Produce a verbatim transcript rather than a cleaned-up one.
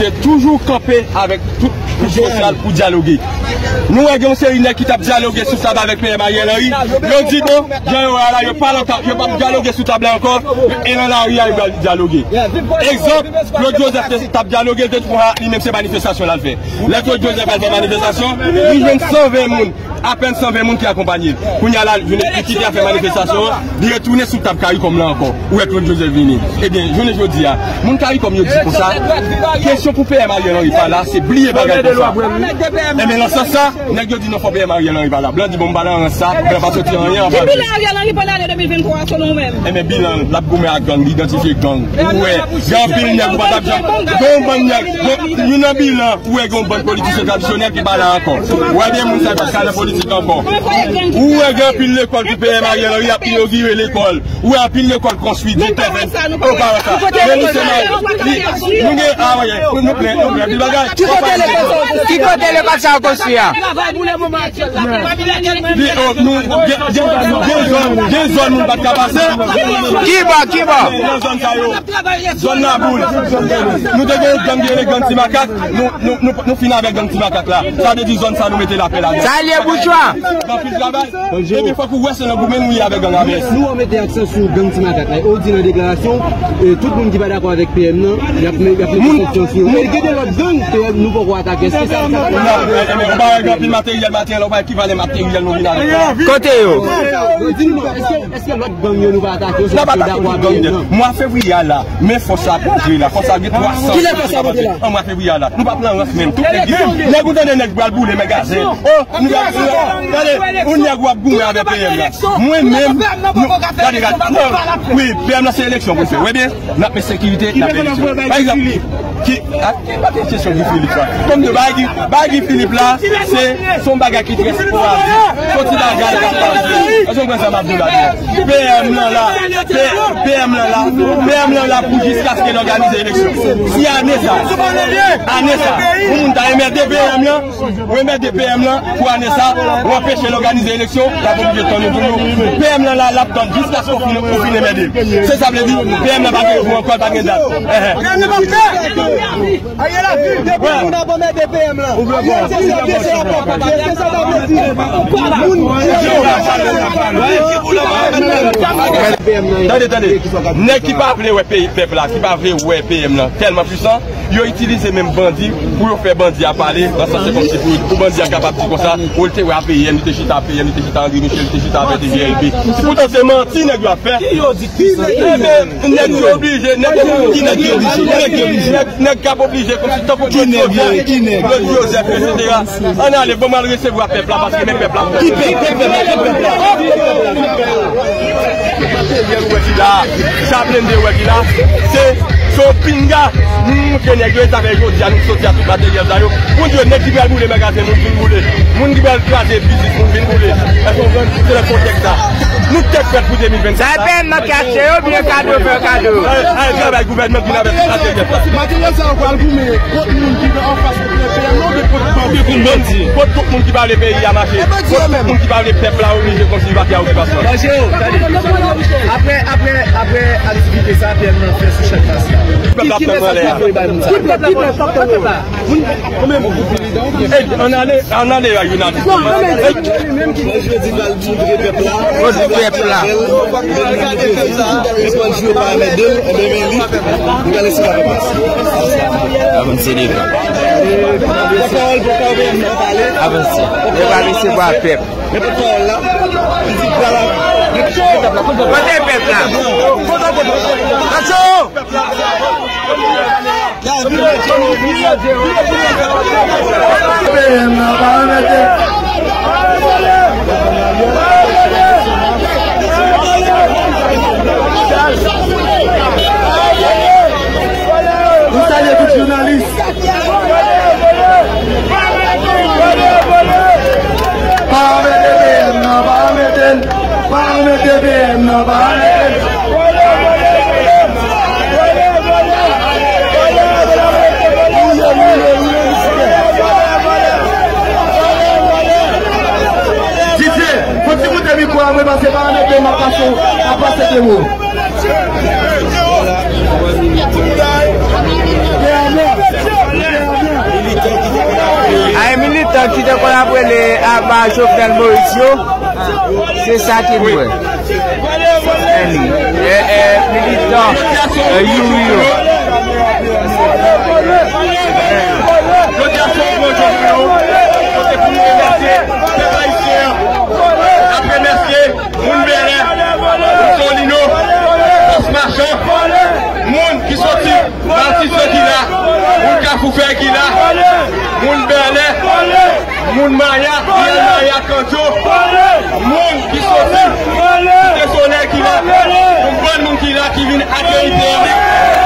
te toujou kanpe avèk tout kouch sosyal pou dyaloge. Nou wè gen yon seri nèg ki t ap dyaloge sou tab avèk P M Ariel Henry. Yo di, bon, jan yo wè a la, yo pa nan tab, yo p ap dyaloge sou tab la ankò, e nan lari a, yo pral dyaloge. Egzanp, Claude Joseph te, t ap dyaloge, li te di konsa, li menm se manifestasyon l al fè. Lè Claude Joseph al fè manifestasyon, li jwenn san ven moun, apèn san ven moun ki akonpanye l. Kounye a la, li kite afè manifestasyon an, li retounen sou tab Caricom la ankò. Ou wè Claude Joseph vini. Ebyen, jounen jodi a, moun Caricom yo di konsa, kesyon pou P M Ariel Henry pa la, se bliye bagay konsa. Ebyen, nan sans sa, nèg yo di non, fò P M Ariel Henry pa la. Blan di, bon, m pa nan rans sa, blan pa soti anyen anba. Ki bilan Ariel Henry pandan ane de mil venntwa a, selon ou menm? Ebyen, bilan l, l ap goumen ak gang, li idantifye gang. Ou wè, gen anpil nèg ou pa t ap janm, gen yon bann nèg, gen, youn nan bilan, ou wè gen yon bann politisyen tradisyonèl ki pa la ankò. Ou wè byen moun sa yo pa t ka nan politik ankò. Ou wè gen anpil lekòl pou P M Ariel Henry ap inogire lekòl. Ou wè anpil lekòl konstwi, di tèvèn. Ou pa wè sa. Men misye mal. Nou gen, a, wè, nou plen, nou plen anpil bagay. Ki kote lekòl sa yo konstwi a? Li, oh, nou, gen, gen, gen zòn, gen zòn moun pa t ka pase. Ki bò, ki bò? Nan zòn sa yo. Zòn Laboul. Nou te gen gang ki rele gang Ti Makak. Nou, nou, nou, nou fin avèk gang Ti Makak la. Sa vle di zòn sa nou mete lapè ladan. Sa lye boujwa. Anpil travay. Ebyen, fòk ou wè se nan goumen nou ye avèk gang a vès. Nou an mete aksan sou gang Ti Makak la. Ou di nan deklarasyon, eh, tout moun ki pa dakò avèk P M nan, y ap me-, y ap mete sanksyon sou yo. Men gen de lòt gang ke nou poko atake. Èske sa, sa pa... Non, eh, eh, men ou pa wè gen anpil materyèl, materyèl, ou pa wè ki valè materyèl nou vin avèk la. Kote yo? Di nou non, èske, èske lòt gang yo nou pa atake yo, se paske yo dakò avèk P M nan? Mwa fevriye a la, men fòs la ap rantre la. Fòs la gen twa san. Kilè fòs la ap rantre la? An mwa fevriye a la. Nou pa pran rans menm. Tout nèg ki fin. Nèg ou tande nèg pral boule magazen. Oh, nou pral, gade, yon nèg w ap goumen avèk P M la. Mwen menm, nou, gade, gade, non, wi, P M nan se eleksyon pou l fè. Wè byen, n ap met sekirite, n ap met eleksyon. Pa egzanp, ki, a, ki pa kesyon Guy Philippe la. Kòm de bagay, bagay Guy Philippe la, se, se yon bagay ki trè esporadik. Se yon ti bagay k ap pase. Èske w konprann sa m ap di w la? P M nan la, P M nan la, P M nan la pou jiskaske l òganize eleksyon. Si ane sa, ane sa, yon moun ta enmède P M nan, ou enmède P M nan pou ane sa, ou anpeche l òganize eleksyon, l ap oblije tann yon toujou. P M nan la, l ap tann jiskaske w fin, ou fin enmède. Se sa vle di, P M nan pa gen jou ankò, l pa gen dat. Ehè. Ariel a viv depi moun ap anmède P M lan. Ariel se yon pye se rapò. Se sa ta vle di. Moun Tande, tande. Nèg ki pa vle wè peyi pèp la, ki pa vle wè P M lan tèlman pwisan, yo itilize menm bandi pou yo fè bandi a pale, nan sans se kòmsi pou, pou bandi a kapab di konsa, ou te wè a P M, li te chita a P M, li te chita André Michel, li te chita avèk D J L B. Poutan se manti nèg yo ap fè. Ki yo di ki sa? Ebyen, nèg yo oblije, nèg yo, ki nèg yo oblije? Nèg yo oblije. Nèg, nèg k ap oblije, kòmsi tankou Claude Joseph, Claude Joseph, etsetera. Ann ale, bon, m al resevwa pèp la, paske men pèp la. Ki pèp? Ki pèp la? Ki pèp la? Materyèl ou wè ki la, sa blende ou wè ki la, se, se yon pinga. Nou montre nèg yo, e sa fè jodi a nou soti ak tout materyèl sa yo. Moun yo, nèg ki pral boule magazen, moun vin boule. Moun ki pral kraze biznis, moun vin boule. Èske w konprann? Se nan kontèks sa. Nou tèt frèt pou de mil vennsenk. Sa e P M nan ki achte yo, oubyen kado fè yo kado? Al, al travay gouvènman vin avèk tout materyèl sa. Materyèl sa yo pral goumen kont moun ki anfas P M nan, oubyen kont bandi? Kont tout moun ki pa vle peyi a mache. Kont tout moun ki pa vle pèp la oblije kontinye pati a okipasyon. Apre, apre, apre aktivite sa P M nan fè sou Chak Mas la. Pèp la ap tann anlè a. Ki pèp, ki pèp, ki pèp la? Ann ale, ann ale a jounalis. Mwen jodi m al montre pèp la. Montre pèp la. Li pral jwe pa anmède l, ebyen men li, li pral eseye avèk plas. Avanse devan. Avanse. Yo pral resevwa pèp. Men pòtpawòl la, li di pral. Kote pèp la? Atò! Nou salye tout jounalis. Pa anmède P M nan, pa anmède l. Pa anmède P M nan, pa anmède l. Didye, fò ti moute mikwo a mwen, paske pa anmède m ap pase, ap pase de mo. P M nan, Yo konn ap rele aba Jovenel Moïse yo, se sa ki mwen. Annie, eh, eh, militan, eh, Youri yo. Jodi a se yon gwo jou pou nou, kote pou nou remèsye pèp ayisyen an. N ap remèsye moun Bèlè, moun Solino, Fòs Machan, moun ki soti Batis ki la, moun Kafou Fèy ki la, moun Bèlè, moun Maya, Riyal Maya, Kantyo, moun ki soti Site Solèy ki la, yon bann moun ki la ki vin akeyi T M.